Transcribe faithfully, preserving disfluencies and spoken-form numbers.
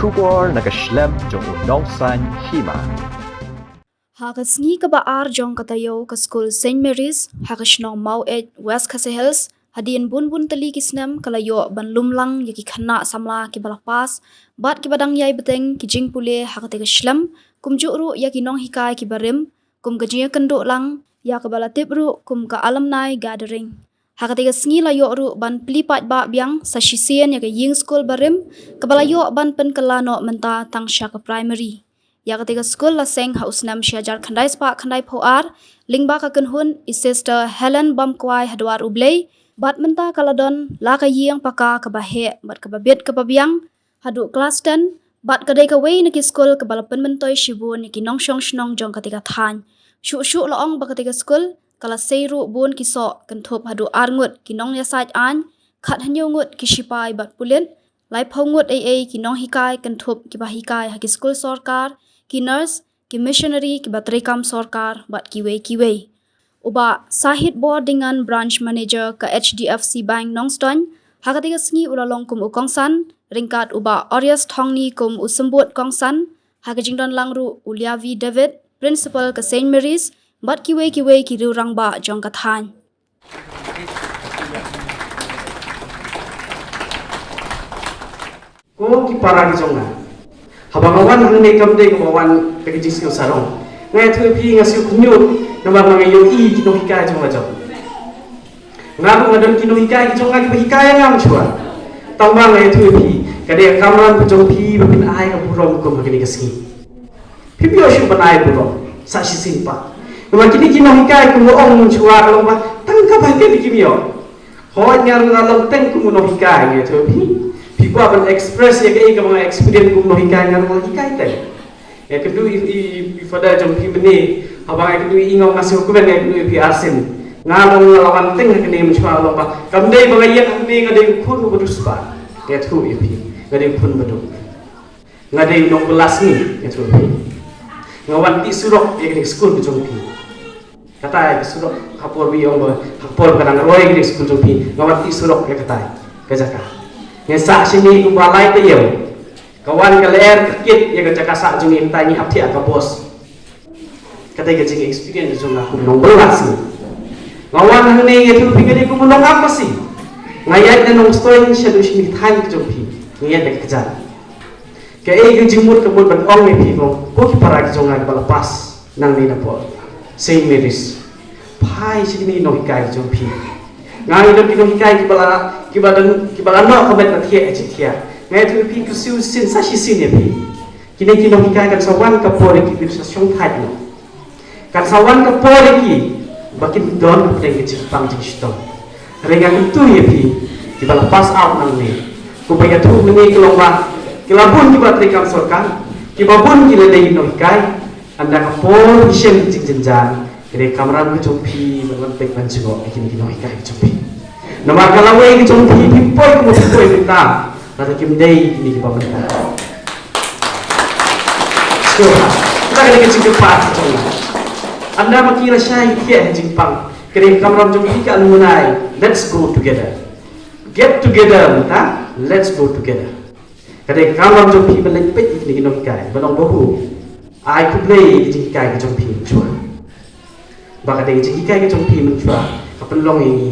Khubor na ka shlem jong u nongsan hima. Ha ka sngi kaba ar jong ka taïew ka skul Saint Mary's ha ka shnong Maweit, West Khasi Hills, hadien bun bun tylli ki snem ka la ïoh ban lum lang ïa ki khynnah samla kiba la pass bad kiba dang ïai bteng ki jingpule ha kata ka shlem, kumjuh ruh ïa ki nonghikai kiba rim, kum ka jingïakynduh lang ïa kaba la tip ruh kum ka alumni gathering. Ha kata ka sngi la ïoh ruh ban plie paidbah biang sa shisien ïa ka ïing skul barim kaba la ïoh ban pynkylla noh mynta tang sha ka primary. Ïa kata ka skul la seng ha u snem shi hajar khyndai spah khyndai phew ar lyngba ka kynhun i Sister Helen Bamkwai ha dwar U Blei, bad mynta ka la don la ka ïing paka kaba heh bad kaba bit kaba biang haduh klas ten, bad ka dei kawei na ki skul kaba la pynmyntoi shibun ïa ki nongshong shnong jong kata ka thaiñ. Shuh shuh la ong ba kata ka skul ka la sei ruh bun ki soh, kynthup haduh ar ngut ki nongïasaid aiñ, khathynñiew ngut ki sipai bad pulit, laiphew ngut ei ei ki nonghikai, kynthup kiba hikai ha ki skul sorkar, ki nurse, ki missionary kiba treikam sorkar bad kiwei kiwei. U Bah Sahit Bordingan, Branch Manager ka H D F C Bank Nongstoiñ, ha kata ka sngi u la long kum u kongsan, ryngkat u Bah Orius Thongni kum u symbud kongsan, ha ka jingdon lang ruh u Liavi David, Principal ka Saint Mary's, bad kiwei kiwei ki riew rangbah jong ka thaiñ. Ko ki para ki jong nga, haba nga wan hangne kam dei kaba wan da ka jingsngewsarong. Nga ïathuh ïa phi, nga sngewkhynñiuh namar nga ïohi ki nonghikai jong nga jong. Nga ruh nga don ki nonghikai ki jong nga kiba hikai ïa nga mynshuwa. Tangba nga ïathuh ïa phi, ka dei ka kamram ka jong phi ba phin ai ka burom kum ha kane ka sngi. Phim ïoh shuh ban ai burom sa shisien pat. Namar kine ki nonghikai, kum ba ong mynshuwa, ka long ba tang kaba hikai kim ïoh. Hooid, nga ruh nga long teng kum u nonghikai, nga ïathuh ïa phi. Phi kwah ban express ïa kaei kaba nga experience kum u nonghikai, nga ruh nga hikai teng. Ïakynduh i, i, i Father jong phi mynne, haba nga ïakynduh i Ngong, nga sngewkmen, nga ïakynduh ïa phi arsien. Nga long, nga la wan teng ha kane mynshuwa, long ba kam dei ba nga ïeng hangne nga dei u khun uba riewspah. Nga ïathuh ïa phi, nga dei u khun baduk. Nga dei u nongbylla sngi, nga ïathuh ïa phi. Nga wan tih surok ïa kane ka skul ka jong phi. Katai ka surok, ha por ba ong ba, ha por ba ka dang roi ïa kane ka skul jong phi, nga wan tih surok ïa katai ka jaka. Nga sah shane kumba lai taïew. Ka wan ka lyer ka kit ïa ka jaka sah jong ngi, mynta ngi hap thiah ka bos. Kata ka jing experience jong nga kum u nongbylla sngi. Nga wan hangne, nga ïathuh ïa phi, nga dei kum u nongap masi. Nga ïaid na Nongstoiñ shaduh sha kine ki thaiñ ka jong phi. Nga ïaid da ka kjat. Kaei ka jingmut ka mut ban ong ïa phi, ko ki para ki jong nga kiba la pass nangne napoh Saint Mary's. Phai sha kine ki nonghikai ki jong phi. Nga ngi don ki nonghikai kiba la, kiba don, kiba la noh ka met na thiah, ha jingthiah. Nga ïathuh ïa phi, khublei shisien sa shisien ïa phi. Kine ki nonghikai kan sa wan ka por ïa ki, ki sa shongthait noh. Kan sa wan ka por ïa ki ba kin don hapdeng ka jingpang jingshitom. Hynrei nga kyntu ïa phi kiba la pass out nangne, kumba ïathuh mynne, ka long ba ki la bun kiba treikam sorkar, kiba bun ki la dei nonghikai. Ynda ka por ki shem ki jingjynjar, ka dei ka kamram ka jong phi ban wan peit ban jngoh ïa kine ki nonghikai ka jong phi. Namar ka lawei ka jong phi, phi poi kumba phi poi mynta, lada kim dei kine kiba mynta. So, kata ka dei ka jingkyrpad ka jong nga. Ynda ma ki la shai thiah ha jingpang, ka dei ka kamram jong phi ka alumni, let's go together. Get together mynta, let's go together. Ka dei ka kamram jong phi ban leit peit ïa kine ki nonghikai, ban ong, babu, ai khublei ïa ka jinghikai ka jong phi mynshuwa. Ba ka dei ka jinghikai ka jong phi mynshuwa ka pynlong ïa ngi